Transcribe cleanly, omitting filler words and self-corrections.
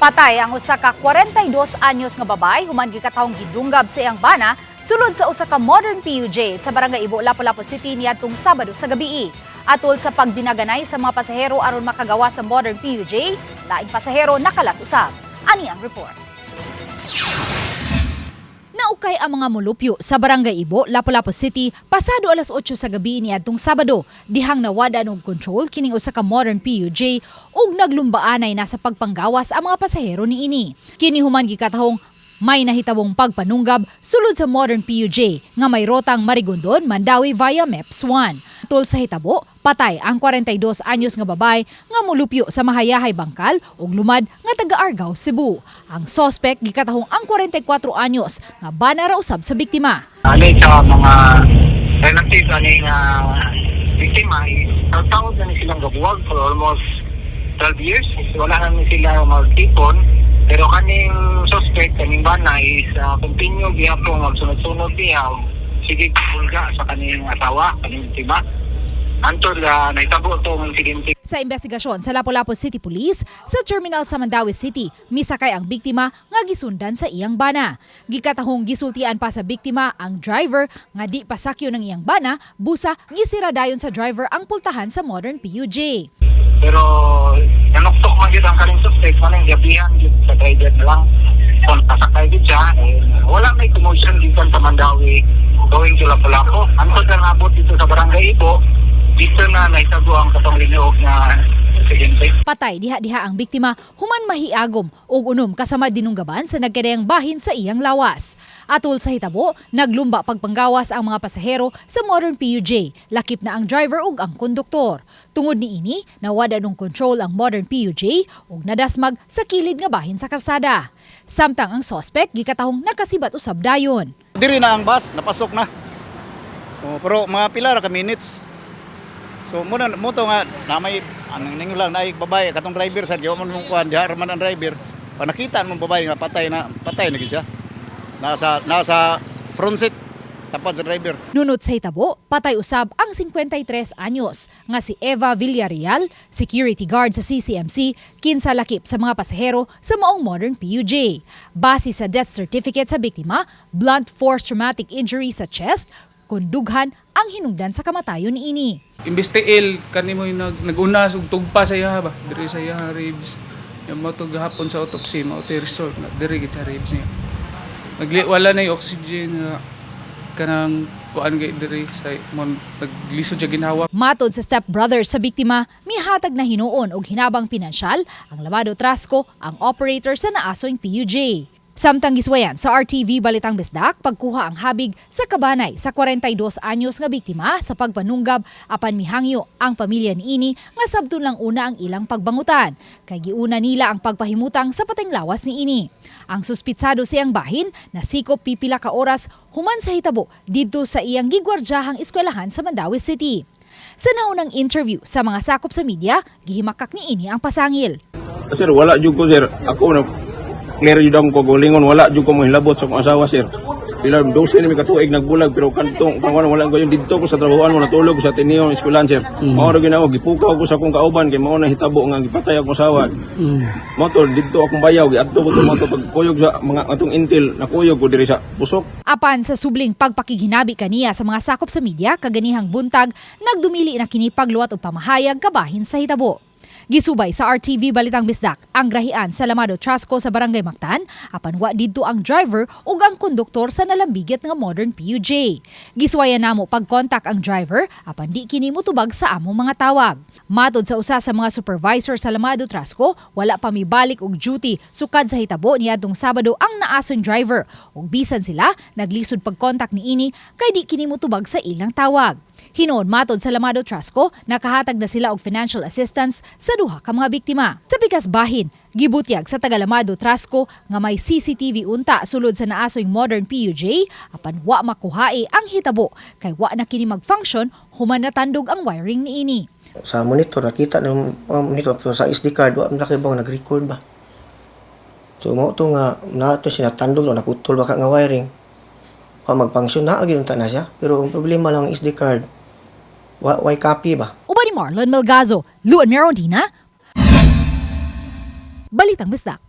Patay ang usa ka 42 anyos nga babae human gikatahong gidunggab sa iyang bana sulod sa usa ka modern PUJ sa Barangay Ibo, Lapu-Lapu City niadtong Sabado sa gabii. Atol sa pagdinaganay sa mga pasahero aron makagawa sa modern PUJ, laing pasahero nakalas usab. Ani ang report. Naukay ang mga molupyo sa Barangay Ibo, Lapu-Lapu City, pasado alas 8 sa gabi niadtong Sabado, dihang nawad-an og control kining usa ka modern PUJ ug naglumbaanay na sa pagpanggawas ang mga pasahero niini. Kini human gikatahong may nahitabong pagpanunggab sulod sa modern PUJ nga may rotang Marigondon, Mandaue via MEPS 1. Tul sa hitabo, patay ang 42 anyos nga babae nga molupyo sa Mahayahay, Bangkal ug lumad nga taga Argao, Cebu. Ang sospek gikatahong ang 44 anyos nga bana ra usab sa biktima. Ali sa mga relatives ani nga biktima is taon na ni silang gabuwag for almost 12 years. Wala na ni sila magtipon. Pero kaning suspect, kaning bana is continue gihapon magsunod-sunod diha. Sige bulga sa kaning asawa, kaning biktima. Antod nahitabo tong insidente. Sa investigasyon sa Lapu-Lapu City Police, sa terminal sa Mandaue City, misakay ang biktima nga gisundan sa iyang bana. Gikatahong gisultian pa sa biktima ang driver nga di pasakyo ng iyang bana, busa gisira dayon sa driver ang pultahan sa modern PUJ. Pero nanuktok man gyud ang kaning suspect, manang gabihan gyud sa driver na lang. So nakasakay gyud siya, eh, wala may commotion gikan sa Mandaue going to Lapu-Lapu. Antod na nabot dito sa Barangay Ibo, dito na nahitabo ang katong linuog na insidente. Patay diha-diha ang biktima human mahiagom og unom kasama dinunggaban sa nagkadayang bahin sa iyang lawas. Atol sa hitabo, naglumba pagpanggawas ang mga pasahero sa modern PUJ, lakip na ang driver ug ang konduktor. Tungod niini, nawad-an og control ang modern PUJ ug nadasmag sa kilid nga bahin sa karsada. Samtang ang sospek gikatahong nakasibat usab dayon. Diri na ang bus, napasok na. Oh, pero mga pila ra ka minutes. So muna mo to nga na may ang ningon lang naay babae katong driver sa giwa man mong kuan diha ra man ang driver. Pa nakita mong babae nga patay na gid siya. Nasa front seat tapat sa driver. Nunot sa hitabo, patay usab ang 53 anyos nga si Eva Villarreal, security guard sa CCMC, kinsa lakip sa mga pasahero sa maong modern PUJ. Base sa death certificate sa biktima, blunt force traumatic injury sa chest, kundughan ang hinungdan sa kamatayon niini. Imbis tiil kani mo yung naguna ug tugpa sa iya ba diri sa iya ribs yung mo to gahapon sa autopsy mao ti result na diri gid sa ribs niya wala na yung oxygen nga kanang kuan gay diri sa mo naglisod siya ginhawa. Matod sa stepbrother sa biktima, mihatag na hinuon og hinabang pinansyal ang Lamado Trasco, ang operator sa naasoing PUJ. Samtang giswayan sa RTV Balitang Bisdak, pagkuha ang habig sa kabanay sa 42 anyos nga biktima sa pagpanunggab, apan mihangyo ang pamilya niini nga sabton lang una ang ilang pagbangutan kay giuna nila ang pagpahimutang sa pateng lawas niini. Ang suspitsado siyang bahin nasikop pipila ka oras human sa hitabo didto sa iyang gigwardyahang eskwelahan sa Mandaue City. Sa naunang interview sa mga sakop sa media, gihimakak niini ang pasangil. Sir, wala jud ko, sir. Ako na clear jud akong kagalingon, wala jud ko mohilabot sa akong asawa, sir. Pila 12 ni mi katuig nagbulag pero kantong kang wala ko yung didto ko sa trabahoan mo natulog ko sa Ateneo eskwelahan, sir. Mao ra ginawa gipukaw ko sa akong kauban kay mao na hitabo nga gipatay akong asawa. Mao to didto akong bayaw giadto ko to mao to pagkuyog sa mga atong intel nakuyog ko diri sa pusok. Apan sa subling pagpakighinabi kaniya sa mga sakop sa media kaganihang buntag, nagdumili na kini pagluwat og pamahayag kabahin sa hitabo. Gisubay sa RTV Balitang Bisdak ang grahian sa Lamado Trasco sa Barangay Mactan, apan wa didto ang driver ug ang konduktor sa nalambigit nga modern PUJ. Giswayan namo pagkontak ang driver apan di kini motubag sa among mga tawag. Matod sa usa sa mga supervisor sa Lamado Trasco, wala pa mibalik og duty sukad sa hitabo niadtong Sabado ang naason driver ug bisan sila naglisod pagkontak niini kay di kini motubag sa ilang tawag. Hinuon matod sa Lamado Trasco, nakahatag na sila og financial assistance sa duha ka mga biktima. Sa pikas bahin, gibutyag sa taga Lamado Trasco nga may CCTV unta sulod sa naasoy modern PUJ apan wa makuhae ang hitabo kay wa na kini mag-function human natandog ang wiring niini. Sa monitor nakita ng monitor pero sa SD card wa man ba nag-record ba. So mao to nga na to siya natandog o naputol ba ka nga wiring. Wa mag-function na gyud unta na siya pero ang problema lang ang SD card wa way copy ba. Uban ni Marlon Melgazo, Luan Merondina, Balitang Bisdak.